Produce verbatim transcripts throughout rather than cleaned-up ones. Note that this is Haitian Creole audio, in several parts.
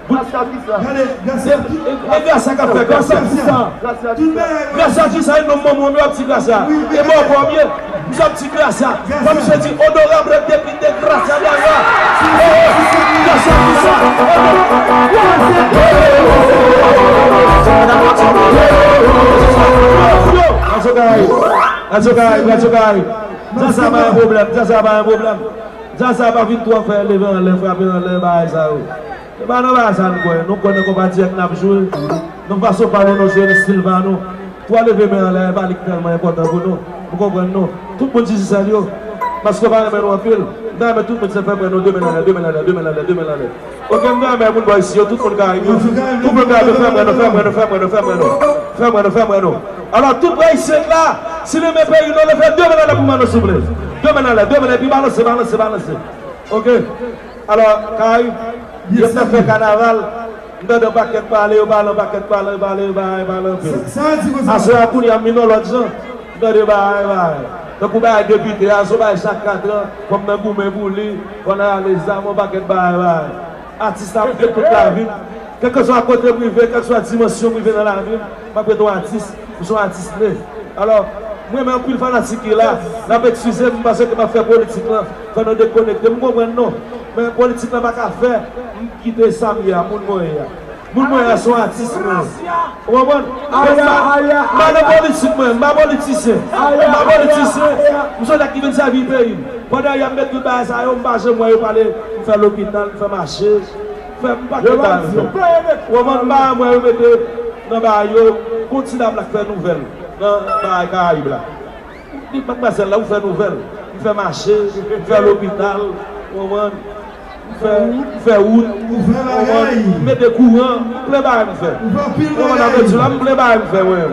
Gracia ki sa? Gade, Gracia, e, e Gracia k ap fè Gracia ki sa? Gracia ki sa? Gracia ki sa? E non, manman, mwen ap di Gracia. E bò, bò, byen. Misye ap di Gracia. Fò misye di onorab depite Gracia Delva. Gracia ki sa? Gracia Delva. Gracia Delva, Gracia Delva. Sa, sa pa yon pwoblèm, sa, sa pa yon pwoblèm. Sa, sa pa vin twò fè leve anlè, frape anlè, bagay sa yo. Se pa nan bagay sa nou kwè. Nou kwè nan konpa dirèk n ap jwe. Nan fason pale nou, jwe nan estil pa nou. Twò leve men anlè, e pa li ki tèlman enpòtan pou nou. Ou konprann nou? Tout moun di sèl yo. Paske yo pa renmen nou anpil. M ta renmen tout moun se fè mwen nou de men anlè, de men anlè, de men anlè, de men anlè. Oke, m ta renmen moun bò isi yo, tout moun ka ri. Tout moun ka ri, fè mwen nou, fè mwen nou, fè mwen nou, fè mwen nou. Fè mwen nou, fè mwen nou. Alò, tout Ayisyen k la, si nou renmen peyi nou, leve de men anlè pou mwen nou, souple. De men anlè, de men anlè, epi balanse, balanse, balanse. Oke. Alò, Karayib, yo t ap fè kanaval, m tande yon pakèt pale, yo pale yon pakèt pale, pale, pale, pale anpil. Aswè a, kounye a, m vin yon lòt jan, m tande bagay, bagay. Tankou bagay depite a, se yon bagay chak katran, fò m nan goumen pou li, fò n ale zam, yon pakèt bagay, bagay. Atis la, m fè tout lavi m. Kèlkeswa kote m rive, kèlkeswa dimansyon m rive nan lavi m, m ap rete yon atis, m se yon atis ne. Alò, mwen menm anpil fanatik ki la, n ap eskize m paske m ap fè politik lan, fè nou dekonekte. M konprann nou, men politik lan pa ka fè m kite sa m ye a, moun mwen ye a. Moun mwen ye a se yon atis mwen ye. Ou konprann? M pa nan politik mwen, m pa politisyen. M pa politisyen. M se yon nèg ki vin sèvi peyi m. Pandan yè m met tout bagay sa yo, m pa janm wè yo pale, m fè lopital, m fè mache, m fè m pakèt bagay m fè. Ou konprann? M pa janm wè yo mete nan bagay yo, gon ti dam la k fè nouvèl nan bagay Karayib la. Li, madmwazèl la, ou fè nouvèl. M fè mache, m fè lopital, ou konprann? M fè, m fè wout, ou konprann? M mete kouran, m plen bagay m fè. Ou konprann sa m vle di w la? M plen bagay m fè, mwen.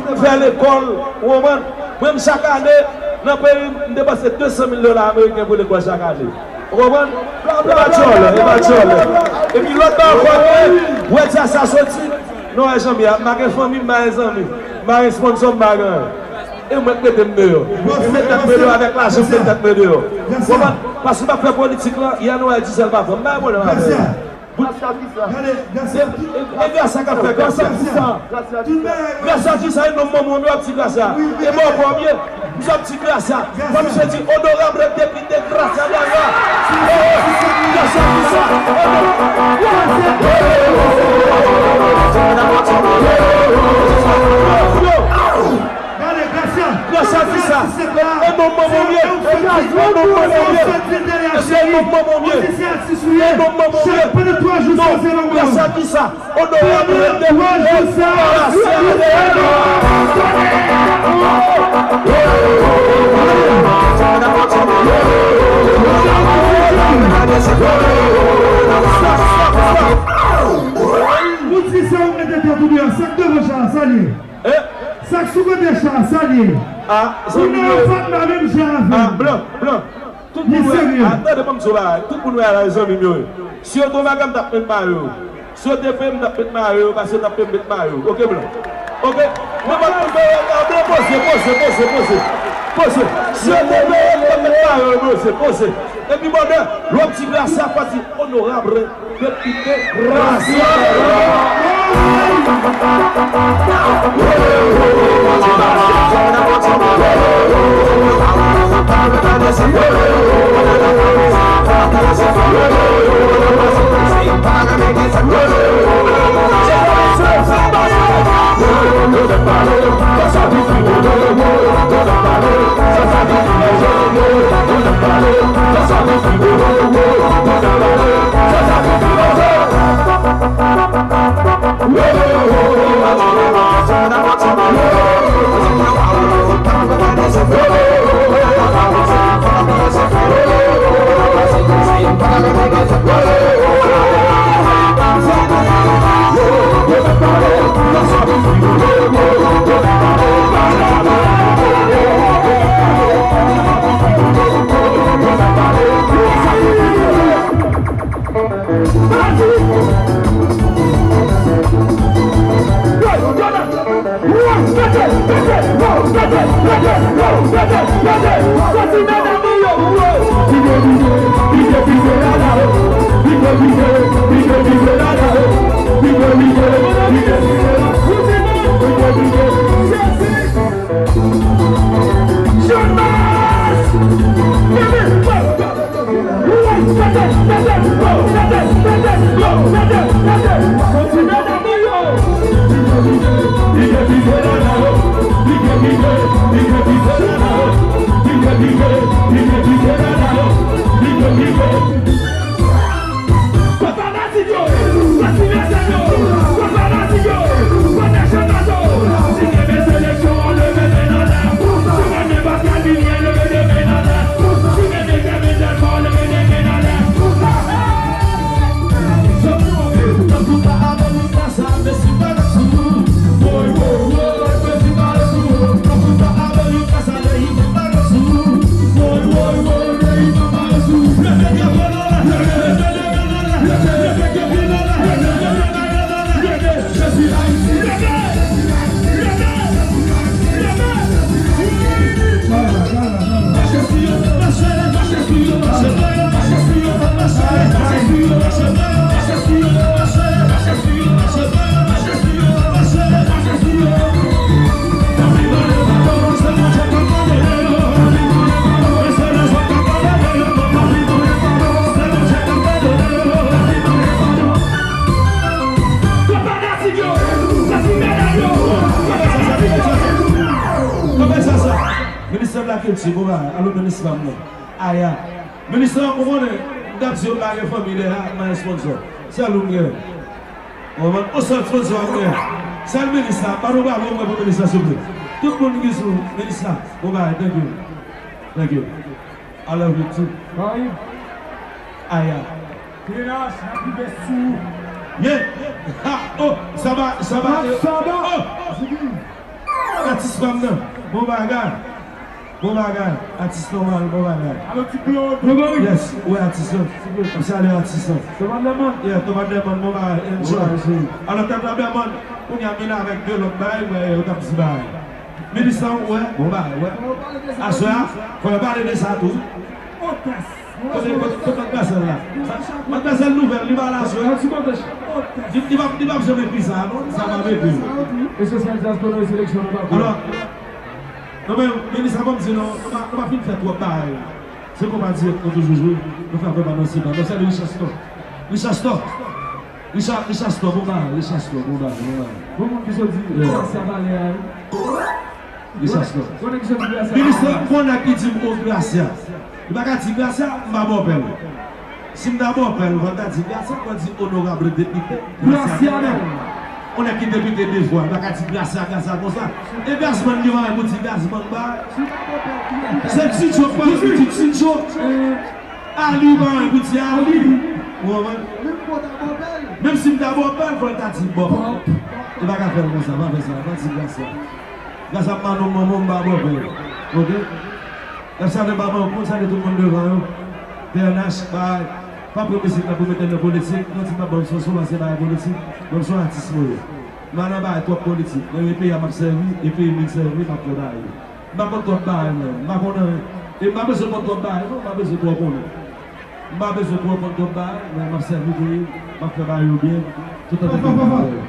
M fè lekòl, ou konprann? Mwen menm, chak ane, nan peyi m, m depanse de san mil dola ameriken pou lekòl chak ane. Ou konprann? E pa djòlè, e pa djòlè. Epi lòt bagay ankò, ou wè di a sa soti. Non, wè, Janmi a, m pa gen fanmi, m pa gen zanmi. M pa gen sponsò, m pa gen anyen. E mwen k mete m deyò. M met tèt mwen deyò avèk lajan, m met tèt mwen deyò. Konprann? Paske m ap fè politik lan, yè nou wè Digicel pa pran. M pa gen pwoblèm avè yo. Gracia ki sa? E, e, e Gracia k ap fè Gracia ki sa? Gracia ki sa? E non, manman, mwen ap di Gracia. E bò, bò, byen. Misye ap di Gracia. Fò misye di onorab depite Gracia Delva. Gracia ki sa? Gade, Gracia. Gracia ki sa? E non, manman, mwen. E non, manman, mwen. E non, manman, mwen. E non, manman, mwen. Non, Gracia ki sa? Onorab depite Gracia Delva. Ou di sa, ou mete tèt ou deyò, sa k devan cha a, sa l ye? Eh? Sa k sou kote cha a, sa l ye? Ah, zanmi m yo. Ou nan yon fatra menm jan avè m. Ah, blan, blan. Tout moun wè, ah, tande, ban m di w bagay. Tout moun wè a la, zanmi m yo ye. Si yo te yon vagan, m t ap met mayo yo. Si yo te peye m, m t ap met mayo yo, paske yo t ap peye m met mayo yo. Oke, blan? Oke? Nenpòt moun peye, blan, poze, poze, poze, poze. Poze. Si yo te peye m, m t ap met mayo yo, poze, poze. Epi, bòdè, lè w ap di Gracia, fò w di onorab depite Gracia. Kilti, bon bagay. Alo, minis fanm nan. Aya. Minis lan, ou konnen, m t ap di yo m pa gen fanmi dèyè a, m pa gen sponsò. Sèl ou m gen. Ou konprann? On sèl sponsò m gen. Sèl minis la, bat yon bravo mwen pou minis la, souple. Tout moun ki sou minis la, bon bagay, thank you. Thank you. I love you too. Ay. Aya. Teras, n ap rive sou. Yeah. Ha, oh, Saba, Saba, eh, Saba. Oh. Atis pa m nan. Bon bagay. Bon bagay. Atis nòmal, bon bagay. Alo, ti Claude. Yes, wè atis lan. M salye atis lan. Thomas Lemon. Yeah, Thomas Lemon, bon bagay. Enjoy. Bon bagay, chéri. Alò, Thomas Lemon, kounye a vin avèk de lòt bagay, wè, yo t ap di bagay. Minis lan, wè, bon bagay, wè. Aswè a, fò yo pale de sa tou. Otès. Kote, kote, kote Mak Masèl la? Mak Masèl nouvèl, li pa la sou. Li, li p ap, li p ap janm ekri sa, non? Sa p ap ekri. Espesyal dyaspora e seleksyon nan Bako. Alò, non, men, minis la ban m di non, nou pa, nou pa fin fè twòp bagay. Se konpa dirèk nou toujou jwe. Nou fè apèl pa nan sima. Nou salye Richard Store. Richard Store. Richard, Richard Store, bon bagay, Richard Store, bon bagay, bon bagay. Bon moun ki sot di, yeah, sa valè a, wi. Richard Store. Konnen ki sot di Gracia. Minis la, konnen ki di m, o, Gracia. Li pa ka di Gracia, m pa bòpè l. Si m ta bòpè l, fò l ta di Gracia, fò l di onorab depite Gracia menm. Konnen ki depite de vwa, li pa ka di Gracia, Gracia konsa. E Gazman ki pa pou di Gazman ba. Se Tidjo k pa pou di Tidjo. Ali pa pou di Ali. Ou konprann? Menm si m ta bòpè l, fò l ta di Bòp. Li pa ka fè l konsa, pa fè sa, pa di Gracia. Gras a Manon, manman m pa bòpè. Oke? N ap salye papa m, konn salye tout moun devan yo. T N H, bay. Pa pran mizik la pou mete nan politik. Non, ti papa m, se yon sou pase bagay politik. Mwen, m se yon atis mwen ye. M pa nan bagay twòp politik. Mwen, e peyi a m ap sèvi, e peyi m vin sèvi, m ap travay. M pa konn twòp bagay, non. M pa konn anyen. E m pa bezwen konn twòp bagay, non. M pa bezwen twò konnen. M pa bezwen twò konn twòp bagay, men m ap sèvi peyi m, m ap fè bagay yo byen, toutan te gen bagay yo.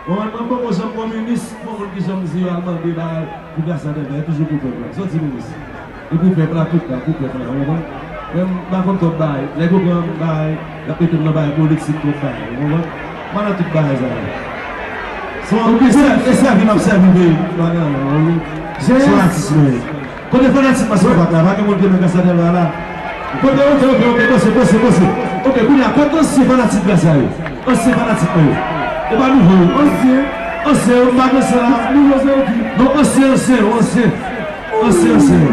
Bon, mwen, mwen poko janm kominis, bon, moun ki janm di yo al mande bagay pou Gracia Tèbè, toujou pou pèp la. Sa w di minis? E pou pèp la, tout la, pou pèp la, w konprann? Men m pa konn twòp bagay. Nèg yo pran bagay, y ap mete m nan bagay politik, twòp bagay, w konprann? M pa nan tout bagay sa yo. Se yon, e sèvi, e sèvi m ap sèvi peyi m, m pa nan anyen, w konprann? Se yon atis mwen ye. Kote fanatik Mass Impact la? Pa gen moun ki renmen Gracia Delva la? Kote, oke, oke, oke, poze, poze, poze. Oke, kounye a, kote ansyen fanatik Gracia yo? Ansyen fanatik mwen yo. E pa nouvo yo. Ansyen. Ansyen yo, m pa gen sa. Nouvo se yo ki. Non, ansyen, ansyen yo, ansyen. Ansyen, ansyen yo.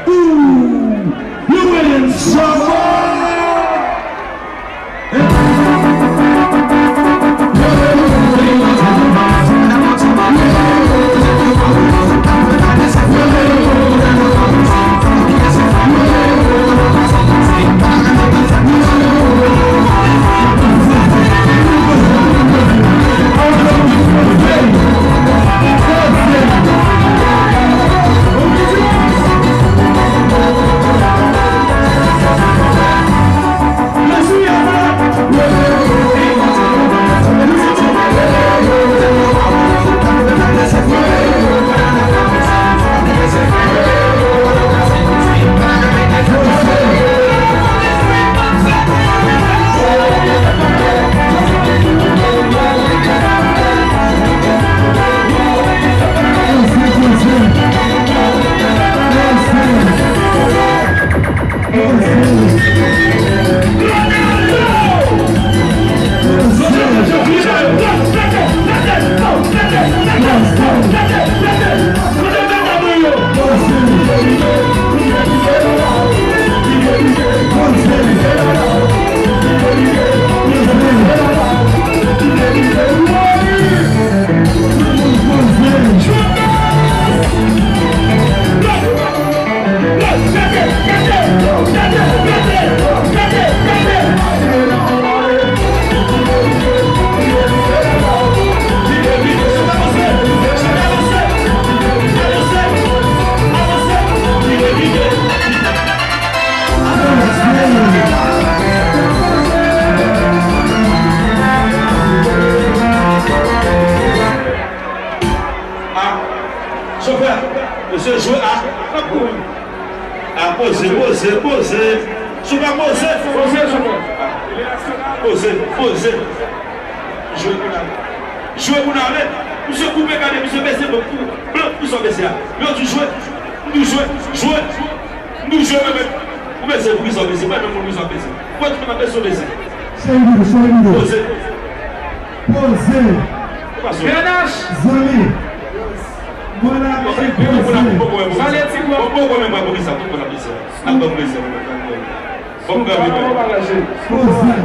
Ooh, you win, Shabba! Ah, chofè, mesye jwe a. Ah, poze, poze, poze. Chofè, poze. Poze, chofè. Poze, poze. Jwe pou n ale. Jwe pou n ale. Misye koupe gade, misye bese blan pou, blan pou sa bese a. Yo di jwe. Jwe, jwe. Nou jwe, men, men. Ou beze, poukisa w beze? Mwen menm, poukisa w beze? Mwen tout moun ap beze, w beze. Cheri doudou, cheri doudou. Poze. Poze. Zanmi. Mwen la, men poze. Sa vle di kwa? Bon, bon, bon, men mwen, poukisa tout moun ap beze? Al ban m beze, mwen, al ban m. Bon, bon, bon, bon. Poze.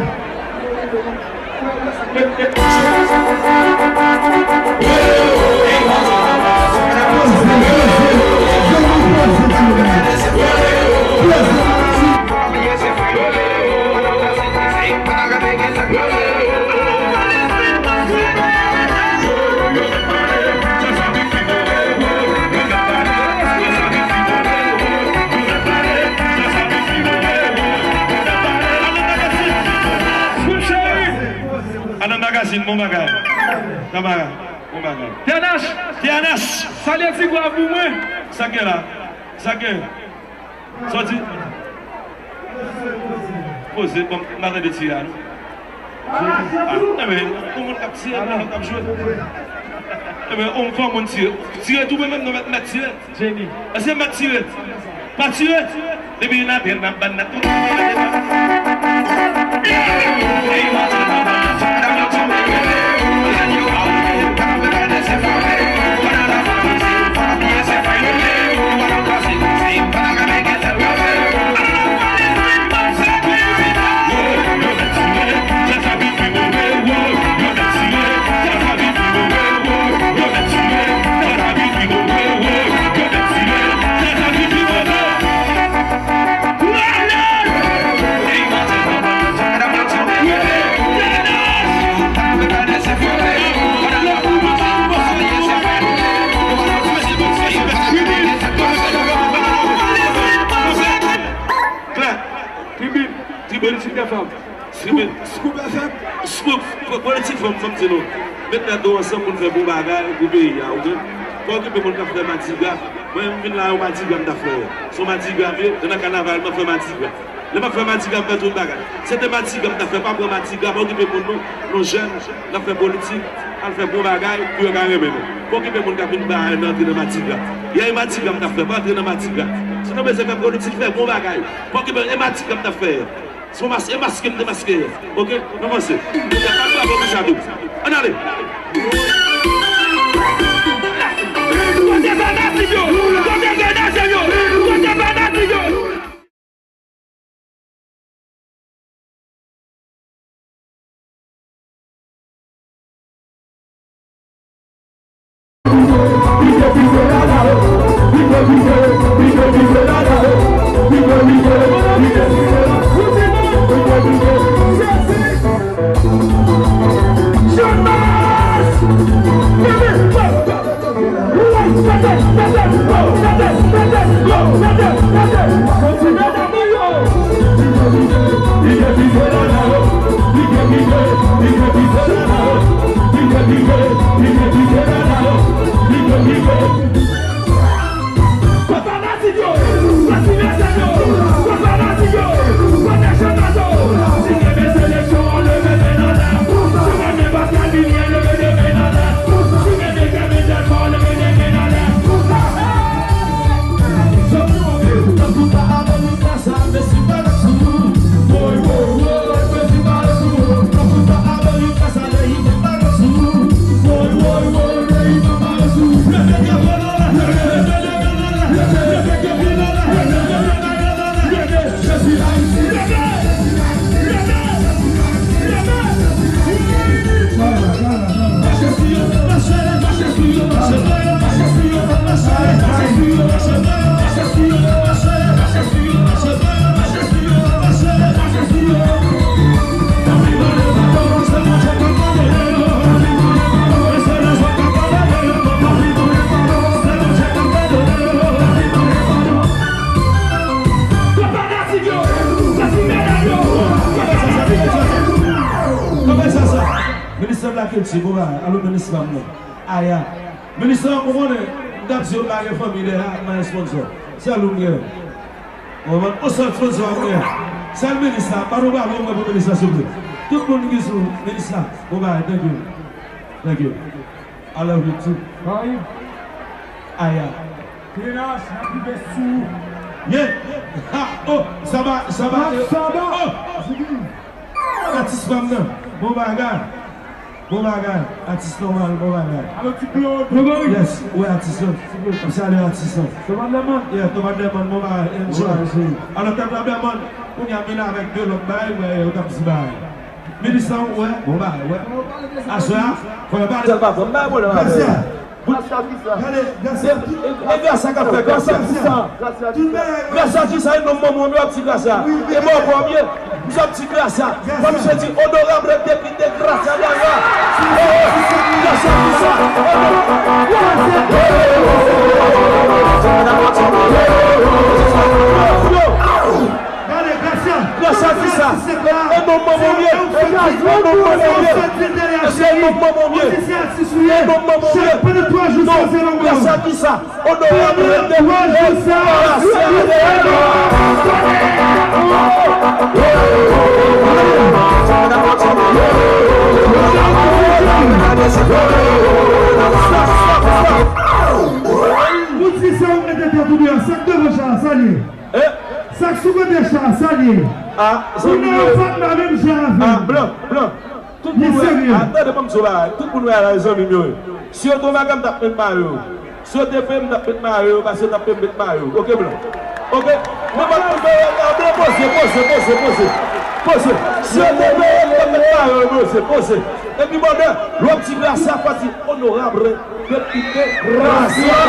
Alan Magazine, bon bagay. Tamara, bon bagay. T N H! T N H! Salye ti gwa pou mwen. Sa gen la? Sa gen? Sa w di? Poze, bon, m pa tande tire a, non. Ah, enben, yon moun k ap tire, yon moun k ap jwe. Enben, yon fò moun tire. Tire tou, mwen menm, non, mèt, mèt tire. Jenny. Èske mèt tire? Pa tire. Depi n ap, n ap ban nan tout. Tribin, tribin, Scoop F M. Scoop, Scoop, Politik Fanm, fò m di nou. Met tèt nou ansanm pou n fè bon bagay pou peyi a, oke? Pa okipe moun k ap fè madigra. Mwen, m vin la, yon madigra m t ap fè. Se yon madigra m ye, nan kanaval, m ap fè madigra. Lè m ap fè madigra, m fè tout bagay. Se te madigra m t ap fè, pa pran madigra, pa okipe moun non, nou jèn, n ap fè politik, al fè bon bagay pou yo ka renmen nou. Pa okipe moun k ap vin ba nan antre nan madigra. Yè e madigra m t ap fè, pa antre nan madigra. Si nou bezwen fè politik, fè bon bagay. Pa okipe, e madigra m t ap fè. Se yon mas-, e maske m te maske yè. Oke? Nou avanse. Kounye a, bat bravo pou sa tou. Ann ale! Kote fanatik yo? Kote fanatik yo? Kote fanatik yo? Ministè de la kilti, bon bagay. Alo, minis pa m nan. Aya. Minis la, ou konnen, m t ap di yo m pa gen fanmi dèyè ak mwen sponsò. Sèl ou m gen. Ou konprann? On sèl sponsò m gen. Sèl minis la, bat yon bravo mwen pou minis la, souple. Tout moun ki sou minis la, bon bagay, thank you. Thank you. I love you too. Aya. Menaj, n ap rive sou. Yeah. Ha, oh, sa va, sa va. Sa va. Oh. Atis pa m nan. Bon bagay. Bon bagay. Atis nòmal, bon bagay. Alo, ti Claude. Yes, wi, atis lan. Ti Claude. M salye atis lan. Thomas Lerman. Yeah, Thomas Lerman, bon bagay. Enjoy. Alò, tèt la Lerman, kounye a vin avèk de lòt bagay, wè, yo t ap di bagay. Minis lan, wè, bon bagay, wè. Aswè a, fò yo pale. Sèl pa fò, m pa gen pwoblèm avè yo. Gracia. Gade, Gracia. E, e Gracia k ap fè Gracia. Gracia ki sa? Gracia ki sa? E nonm manman w yo ap di Gracia. E bò kò m ye. M ap di Gracia. Kòm se di onorab depite Gracia Delva. E, e, Gracia ki sa? Gade, Gracia. Gracia ki sa? E nonm manman w ye. E nonm manman w ye. E nonm manman w ye. E nonm manman w ye. Non, Gracia ki sa? Onorab rete. Ou di sa, ou mete tèt ou deyò. Sa k devan cha a, sa l ye? Eh? Sa k sou kote cha a, sa l ye? Ah, zanmi m yo. Ou nan patna menm jan avè m. Ah, blan, blan. Tout moun wè, ah, tande, ban m di w bagay. Tout moun wè a la, zanmi m yo ye. Si yo te yon bagay, m t ap met mayo yo. Si yo te peye m, m t ap met mayo yo, paske yo t ap peye m met mayo yo. Oke, blan? Oke? Nenpòt moun peye, ah, blan, poze, poze, poze, poze. Poze. Si yo te peye m, m t ap met mayo yo, poze, poze. Epi, bòdè, lè w di Gracia, fò w di onorab. Depite Gracia.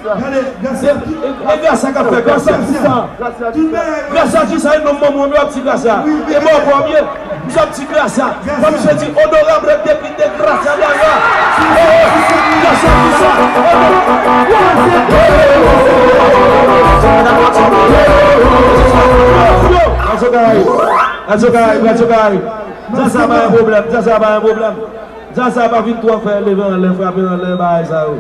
Gade, Gracia. E, e Gracia k ap fè Gracia. Gracia ki sa? Gracia ki sa? E nonm manman w yo ap di Gracia. E bò kò m ye. M ap di Gracia. Kòm se di onorab depite Gracia Delva. Eh, eh, Gracia ki sa? Radyo Karayib. Radyo Karayib, Radyo Karayib. Dja sa pa yon pwoblèm, dja sa pa yon pwoblèm. Dja sa pa vin twò fè leve anlè, frape anlè, bagay sa yo.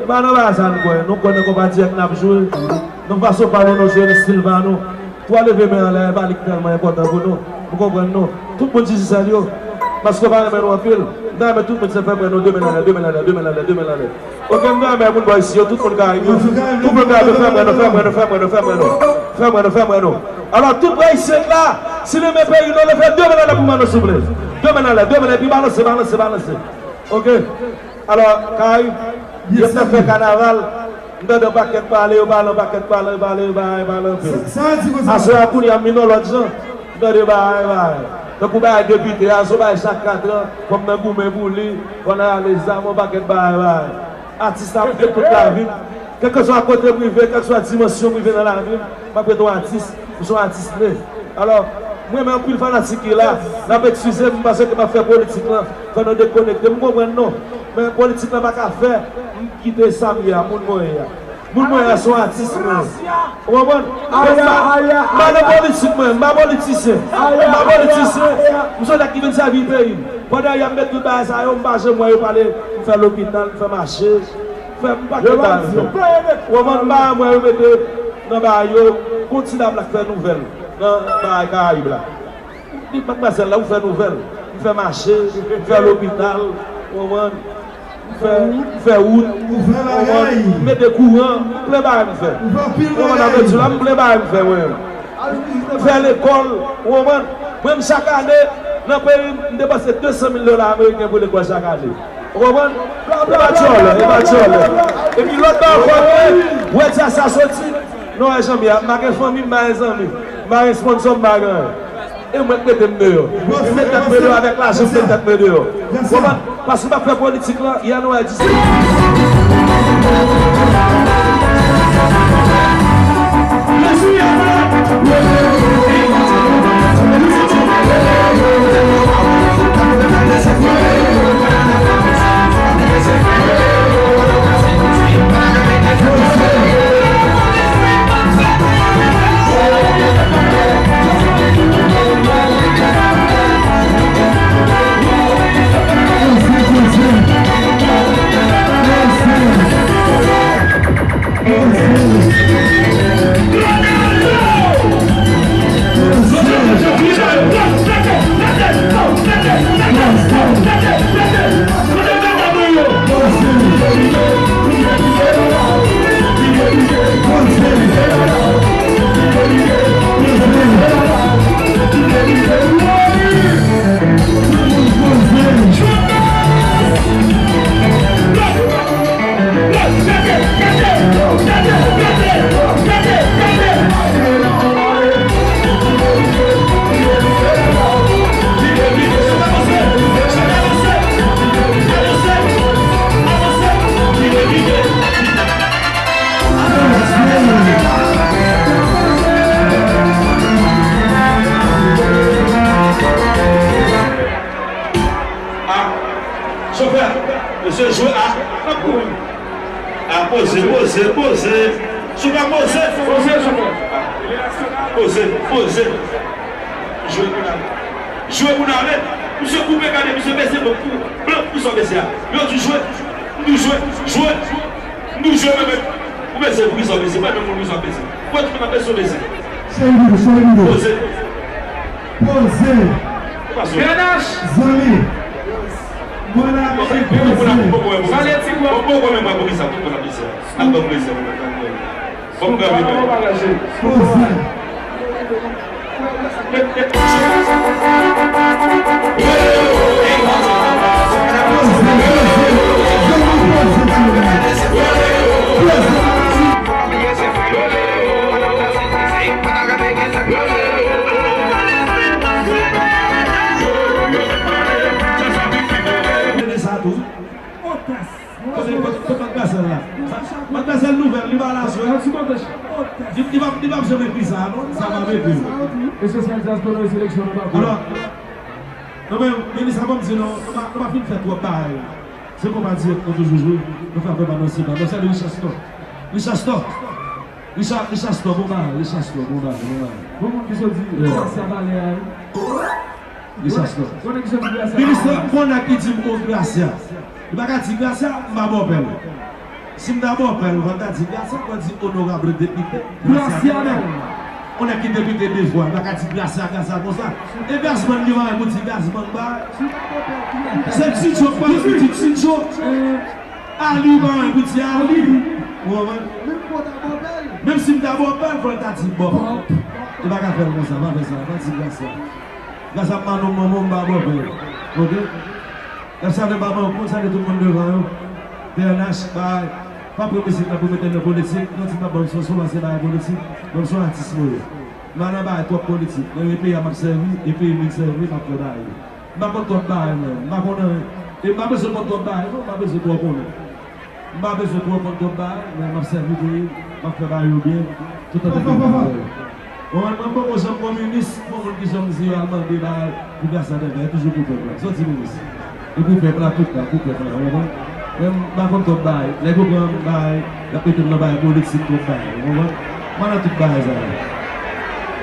Se pa nan bagay sa nou kwè. Nou kwè nan konpa dirèk n ap jwe. Nan fason pa nou, nou jwe nan estil pa nou. Twò leve men anlè, e pa li ki tèlman enpòtan pou nou. Nou konprann nou. Tout moun di se sèl yo. Paske yo pa renmen nou anpil. M ta renmen tout moun se fè m wè nou de men anlè, de men anlè, de men anlè, de men anlè. Oke, m ta renmen moun bò isi yo, tout moun Karayib yo. Tout moun Karayib yo, fè m wè nou, fè m wè nou, fè m wè nou, fè m wè nou. Fè m wè nou, fè m wè nou. Alò, tout bò isi la, si nou renmen peyi nou, leve de men anlè pou mwen nou, souple. De men anlè, de men anlè, epi balanse, balanse, balanse. Oke? Alò, Karayib, yo t ap fè kanaval. M tande yon pakèt pale, yo pale, yon pakèt pale, yo pale, yo pale, yo pale anpil. Sa, sa di konsa. Aswè a, kounye a, m vin yon lòt jan. M tande bagay, bagay. Tankou bagay depite a, se yon bagay chak kat an, fò m nan goumen pou li, fò n ale zam, yon pakèt bagay, bagay. Atis la, m fè tout lavi m. Kèlkeswa kote m rive, kèlkeswa dimansyon m rive nan lavi m, m ap rete yon atis. M se yon atis ne. Alò, mwen menm anpil fanatik ki la, n ap eskize m paske m ap fè politik lan fè nou dekonekte. M konprann nou. Men politik lan pa ka fè m kite sa m ye a, moun mwen ye a. Moun mwen ye a se yon atis mwen ye. Ou konprann? M pa nan politik mwen, m pa politisyen. M pa politisyen. M se yon nèg ki vin sèvi peyi m. Pandan y ap met tout bagay sa yo, m pa janm wè yo pale, m fè lopital, m fè mache, m fè m pa gen bagay m fè. Ou konprann? M pa janm wè yo mete nan bagay yo, gon ti dam la k fè nouvèl nan bagay Karayib la. Li, madmwazèl la, ou fè nouvèl. M fè mache, m fè lopital, ou konprann? M fè, m fè wout, ou konprann? M mete kouran, m plen bagay m fè. Ou konprann sa m vle di w la? M plen bagay m fè, mwen menm. Fè lekòl, ou konprann? Mwen menm, chak ane, nan peyi m, m depanse de san mil dola ameriken pou lekòl chak ane. Ou konprann? E pa djòlè, e pa djòlè. Epi lòt bagay ankò, wè, wè di a sa soti. Non, wè, Janmi, m pa gen fanmi, m pa gen zanmi, m pa gen sponsò, m pa gen anyen. E mwen k mete m deyò. M met tèt mwen deyò avèk lajan, m met tèt mwen deyò. Ou konprann? Paske m ap fè politik la, yè nou wè di. Ah, chofè, mesye jwe a, ap kouri. Ah, poze, poze, poze. Chofè, poze. Poze, chofè. Ah, poze, poze. Jwe pou n ale. Jwe pou n ale. Misye koupe, gade, misye bese, bon, pou, blan, pou sa bese a. Yo di jwe. M di jwe, jwe. M di jwe, men, men. Ou bese, pou sa bese. Mwen menm, pou sa bese. Mwen, tout moun ap bese, bese. Poze. Poze. Ganache. Zanmi. Mwen la, poze. Sa le ti gwa. Bon, bon, bon, men, mwen, pou sa, pou sa bese. Al ban m bese, mwen, mwen, mwen. Bon, mwen, mwen. Poze. Kote, kote, kote Marc Marcel la? Marc Marcel nouvèl, li pa la sou. Li, li pa, li pa janm ekri sa, non? Sa pa ekri. Espesyal dyaspora e seleksyon nan Bako. Alò, non, men, men li sa ban m di, non, nou pa, nou pa fin fè twòp bagay. Se konpa dirèk nou toujou jwe. Nou fè apèl ba Nancy, ba Nancy, Richard Store. Richard Store. Richard, Richard Store, bon bagay, Richard Store, bon bagay, bon bagay. Bon moun ki sot di, Gracia Valè a, wi. Richard Store. Bon nèg ki sot di Gracia Valè a. Minis la, bon nèg ki di m, o, Gracia. Li pa ka di Gracia, m pa ba w pèl. Si m ta ba w pèl, fò l ta di Gracia, fò l di onorab depite Gracia menm. On nèg ki depite de fwa, li pa ka di Gracia, Gracia konsa. E Gazman li pa gen pou di Gazman ba. Se Ti Djo, pa di Ti Djo. Ali pa gen pou di Ali. Ou konprann? Menm si m ta ba w pèl, fò l ta di Bob. Li pa ka fè l konsa, pa fè sa, pa di Gracia. Gracia, m pa non manman w, m pa ba w pèl. Oke? Lè sa vle pa ban kont, sa ke tout moun devan yo. P N H, bay. Pa pran mesye k ap remete nan politik, non, ti pa ban m son, son, pase bay politik. Ban m son atis mwen ye. M pa nan bay twòp politik. Mwen, e peyi a m ap sèvi, e peyi m vin sèvi, m ap fè bay. M pa kont twòp bay, mwen. M pa konn anyen. E m pa bezwen kont twòp bay, non, m pa bezwen twò konnen. M pa bezwen twò konn twòp bagay, men m ap sèvi peyi m, m ap fè bagay yo byen, toutan te gen bagay. Bon, mwen, mwen poko janm kominis, bon moun ki janm di yo al mande bagay pou Gracia Delva, e toujou pou pèp la. Sòti minis. E pou pèp la, tout la, pou pèp la, ou konprann? Men m pa konn twòp bagay. Nèg yo pran m bagay, y ap mete m nan bagay politik twòp bagay, ou konprann? Mwen nan tout bagay sa yo.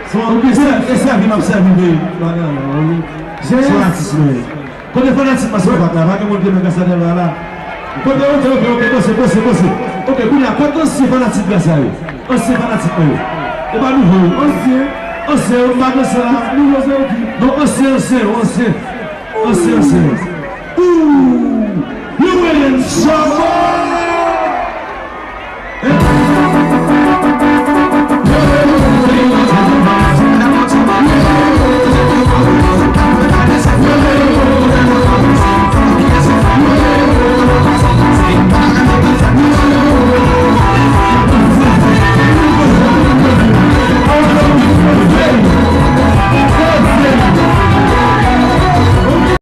Se yon, e sèvi, e sèvi m ap sèvi peyi m, bagay la, ou konprann? Se yon atis mwen ye. Kote fanatik Masifak la? Pa gen moun ki renmen Gracia Delva la? Kote, oke, oke, oke, poze, poze, poze. Oke, kounye a, kote ansyen fanatik Gracia yo? Ansyen fanatik mwen yo. E pa nouvo yo. Ansyen. Ansyen yo, m pa ansyen la. Nouvo se yo ki. Non, ansyen, ansyen yo, ansyen. Ansyen, ansyen yo. Ooh!